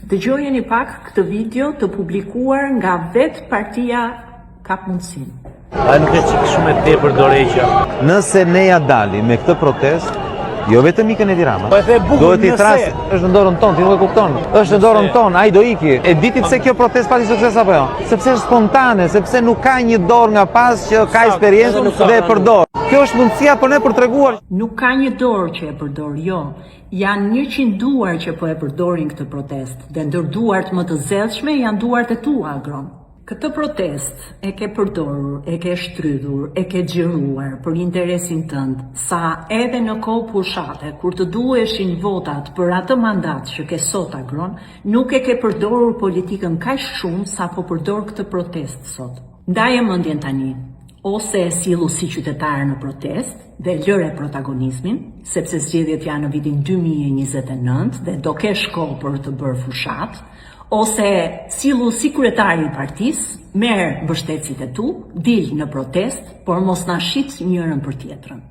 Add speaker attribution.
Speaker 1: Dëgjojeni pak këtë video të publikuar nga vetë partia Kap Mundësinë.
Speaker 2: A nuk e çik shumë e tepër dorëheqja.
Speaker 3: Nëse ne ja dalim me këtë protestë, jo vetëm ikën Edi Rama.
Speaker 2: Po e the bukur,
Speaker 3: Duhet i
Speaker 2: nëse.
Speaker 3: tras, është në dorën tonë, ti nuk e kupton. Është në dorën tonë, ai do iki. E di ti pse kjo protestë pati sukses apo jo? Sepse është spontane, sepse nuk ka një dorë nga pas që ka eksperiencë dhe e përdor. Kjo është mundësia për ne për treguar
Speaker 1: Nuk ka një dorë që e përdor, jo. Janë 100 duar që po e përdorin këtë protestë dhe ndër duart më të zellshme janë duart e tua, Agron. Këtë protestë e ke përdorur, e ke shtrydhur, e ke xhiruar për interesin tënd, sa edhe në kohë fushate, kur të duheshin votat për atë mandat që ke sot Agron, nuk e ke përdorur politikën kaq shumë sa po përdor këtë protestë sot. Ndaje mendjen tani, ose e sillu si qytetar në protestë dhe lëre protagonizmin, sepse zgjedhjet janë në vitin 2029 dhe do kesh kohë për të bërë fushatë, ose sillu si kryetari i partisë, merr mbështetësit e tu, dil në protestë, por mos na shit njërën për tjetrën.